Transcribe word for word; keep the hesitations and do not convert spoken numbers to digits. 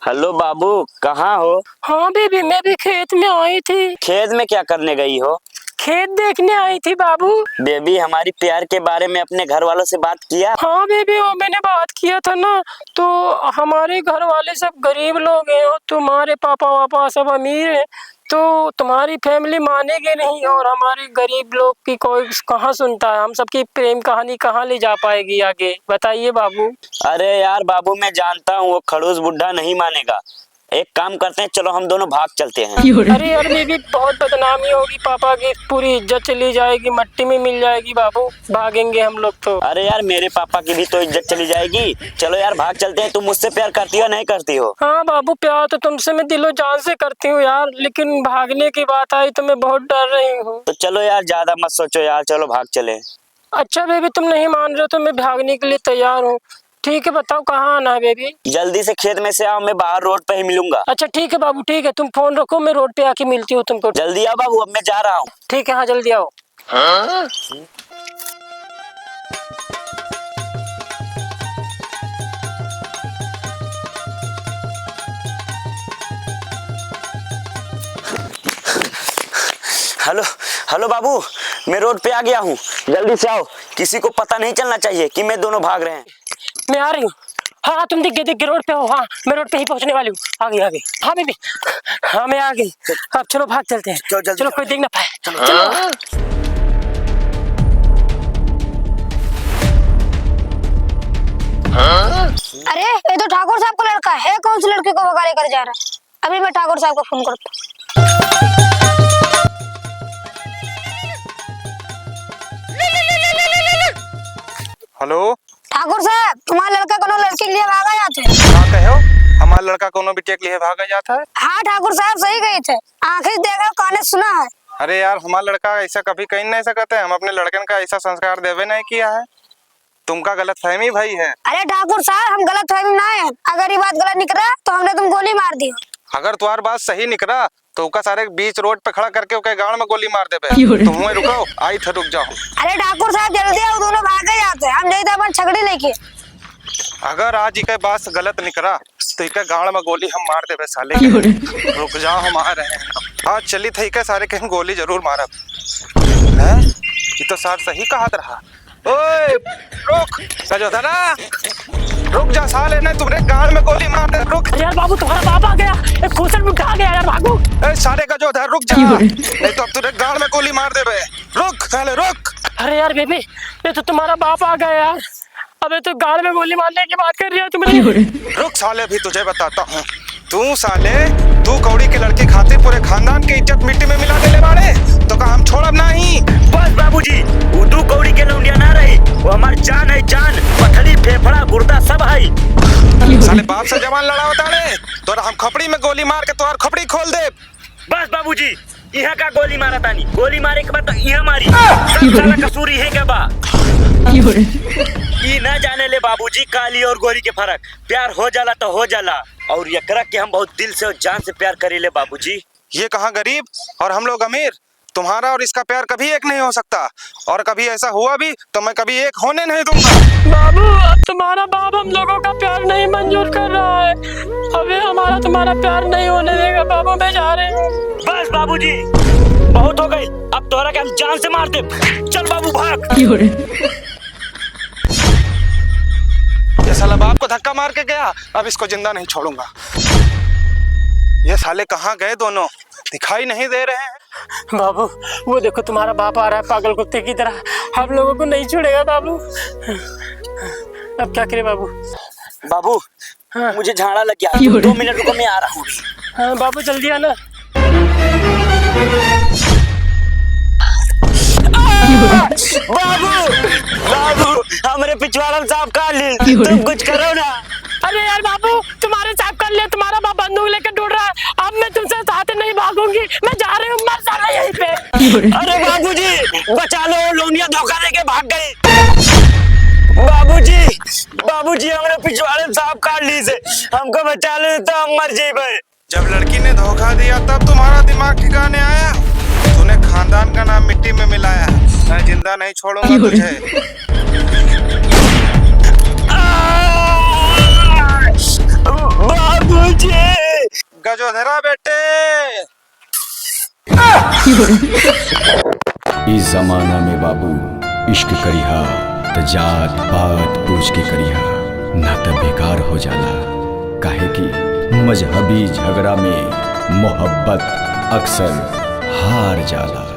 हेलो बाबू, कहाँ हो? हाँ बेबी, मैं भी खेत में आई थी। खेत में क्या करने गई हो? खेत देखने आई थी बाबू। बेबी, हमारी प्यार के बारे में अपने घर वालों से बात किया? हाँ बेबी, वो मैंने बात किया था ना, तो हमारे घर वाले सब गरीब लोग हैं और तुम्हारे पापा वापा सब अमीर हैं, तो तुम्हारी फैमिली मानेगी नहीं और हमारे गरीब लोग की कोई कहाँ सुनता है, हम सबकी प्रेम कहानी कहाँ ले जा पाएगी आगे, बताइए बाबू। अरे यार बाबू, मैं जानता हूँ वो खड़ूस बुढ़ा नहीं मानेगा। एक काम करते हैं, चलो हम दोनों भाग चलते हैं। अरे यार बेबी, बहुत बदनामी होगी पापा की, पूरी इज्जत चली जाएगी, मट्टी में मिल जाएगी बाबू, भागेंगे हम लोग तो। अरे यार, मेरे पापा की भी तो इज्जत चली जाएगी। चलो यार, भाग चलते हैं। तुम मुझसे प्यार करती हो, नहीं करती हो? हाँ बाबू, प्यार तो तुमसे मैं दिलो जान से करती हूँ यार, लेकिन भागने की बात आई तो मैं बहुत डर रही हूँ। तो चलो यार, ज्यादा मत सोचो यार, चलो भाग चले। अच्छा बेबी, तुम नहीं मान रहे हो तो मैं भागने के लिए तैयार हूँ। ठीक है, बताओ कहाँ आना है बेबी? जल्दी से खेत में से आओ, मैं बाहर रोड पे ही मिलूंगा। अच्छा ठीक है बाबू, ठीक है, तुम फोन रखो, मैं रोड पे आके मिलती हूँ तुमको। जल्दी आओ बाबू, अब मैं जा रहा हूँ। ठीक है, हाँ जल्दी आओ। हेलो, हेलो बाबू, मैं रोड पे आ गया हूँ, जल्दी से आओ, किसी को पता नहीं चलना चाहिए कि मैं दोनों भाग रहे हैं। मैं आ रही हूँ। हाँ हाँ, तुम दिख गए, दिख गए, रोड पे हो। हाँ, मैं रोड पे ही पहुँचने वाली हूँ। आ गई, आ गई। हाँ बेबी, हाँ मैं आ गई। अब चलो भाग चलते हैं। चलो जल्दी चलो, चलो। कोई देख ना पाए। चलो। चलो। अरे, ये तो ठाकुर साहब का लड़का है, कौन से लड़के को भगा लेकर जा रहा है? अभी मैं ठाकुर साहब को फोन करता हूँ। हेलो। ठाकुर साहब, तुम्हारा लड़का कोनो लड़की के लिए भागा जात है। का कहो? हमार लड़का कोनो बिटिया के लिए भागा जात है? हाँ ठाकुर साहब, सही कही थे, आँखी से देखा, काने से सुना है। अरे यार, हमार लड़का ऐसा कभी कहीं नहीं सकत है, हम अपने लड़कन का ऐसा संस्कार देवे नहीं किया है। तुमका गलतफहमी भई है। अरे ठाकुर साहब, हम गलतफहमी ना है। अगर ये बात गलत निकरा तो हमने तुम गोली मार दियो। अगर तुम्हार बात सही निकरा तो ओका सारे बीच रोड पे खड़ा करके ओके गाड़ में गोली मार देबे। क्यों रे? तुम हुए रुको, आई थे, रुक जाओ। अरे ठाकुर साहब, जल्दी आओ, दोनों भागे जाते हैं, हम जाई थे अपन छगड़ी लेके। अगर आज इके बात गलत निकरा तो इके गाड़ में गोली हम मार देबे साले के। क्यों रे? रुक जाओ, हम आ रहे हैं। आज चली थे इके सारे के हम गोली जरूर मारब। हैं? ये तो सार सही कहत रहा। ओए, रुक, गजोधरा, रुक जा साले, नहीं तुमरे गाल में गोली मार दे, रुक। अरे यार बाबू, तुम्हारा बाप आ गया, एक खूंचट में उठा गया यार, भागो। ए साले गजोधर, रुक जा, क्यों रे? नहीं तो अब तुमरे गाल में गोली मार देबे, रुक साले, रुक। अरे यार बेबी, ये तो तुम्हारा बाप आ गया यार, अबे तो गाल में गोली मारने की बात कर रही हो तुमरे। क्यों रे? रुक साले, अभी तुझे बताता हूँ। तू साले, दू कौड़ी के लड़की खातिर पूरे खानदान के इज्जत मिट्टी में मिला देले बाड़े, तो का हम छोड़ब नाही? बस बाबूजी, उ दू कौड़ी के लौंडिया ना रही, वो हमार जान है, जान, पथरी, फेफड़ा, गुर्दा सब है। साले बाप से जबान लड़ावत आड़े, तोरा हम खोपड़ी में गोली मार के तोहार खोपड़ी खोल देब। बस बाबूजी, इहाँ का गोली मारा तानी, गोली मारे के बाद तो इहाँ मारी। सब साला कसूर इहे के बा। ई ना जाने ले बाबूजी, काली और गोरी के फर्क। प्यार हो जाला तो हो जाला, और एकरा के हम बहुत दिल से और जान से प्यार करीले बाबूजी। ये कहाँ गरीब और हम लोग अमीर, तुम्हारा और इसका प्यार कभी एक नहीं हो सकता, और कभी ऐसा हुआ भी तो मैं कभी एक होने नहीं दूंगा। बाबू, अब तुम्हारा बाप हम लोगों का प्यार नहीं मंजूर कर रहा है। अबे हमारा तुम्हारा प्यार नहीं होने देगा बाबू, मैं जा रही हूँ। बस बाबूजी, बहुत हो गई, अब तोहरा के हम जान से मार दे। चल बाबू भाग। ये साला बाप को धक्का मार के गया, अब इसको जिंदा नहीं छोड़ूंगा। ये साले कहाँ गए दोनों, दिखाई नहीं दे रहे हैं। बाबू, वो देखो तुम्हारा बाप आ रहा है पागल कुत्ते की तरह, हम लोगों को नहीं छोड़ेगा बाबू। अब क्या करें बाबू? बाबू, हाँ। मुझे झाड़ा लग गया, दो मिनट रुको, मैं आ रहा हूँ। हाँ बाबू, जल्दी आना। बाबू, बाबू, हमरे पिछवाड़ा में सांप काट ली, तुम कुछ करो ना। अरे यार बाबू, तुम्हारे सांप काट लिया, तुम्हारा बाप बंदूक लेकर दौड़ रहा है। अब मैं तुमसे साथ नहीं भागूंगी, मैं जा रही हूँ, मर जाना यहीं पे। अरे बाबूजी, बचा लो, लौंडिया धोखा देके भाग गई। बाबूजी, बाबूजी, हमरे पिछवाड़े सांप काट ली से, हमको बचा लो, तो हम मर जइबे। जब लड़की ने धोखा दिया, तब तुम्हारा दिमाग ठिकाने आया? तूने खानदान का नाम मिट्टी में मिलाया। मैं जिंदा नहीं छोड़ूंगा तुझे। आ! बाबूजी! गजोधरा बेटे। इस जमाना में बाबू, इश्क करिहा त जात पात पूछ के करिहा, ना त बेकार हो जाला। काहे कि मजहबी झगड़ा में मोहब्बत अक्सर हार जाला।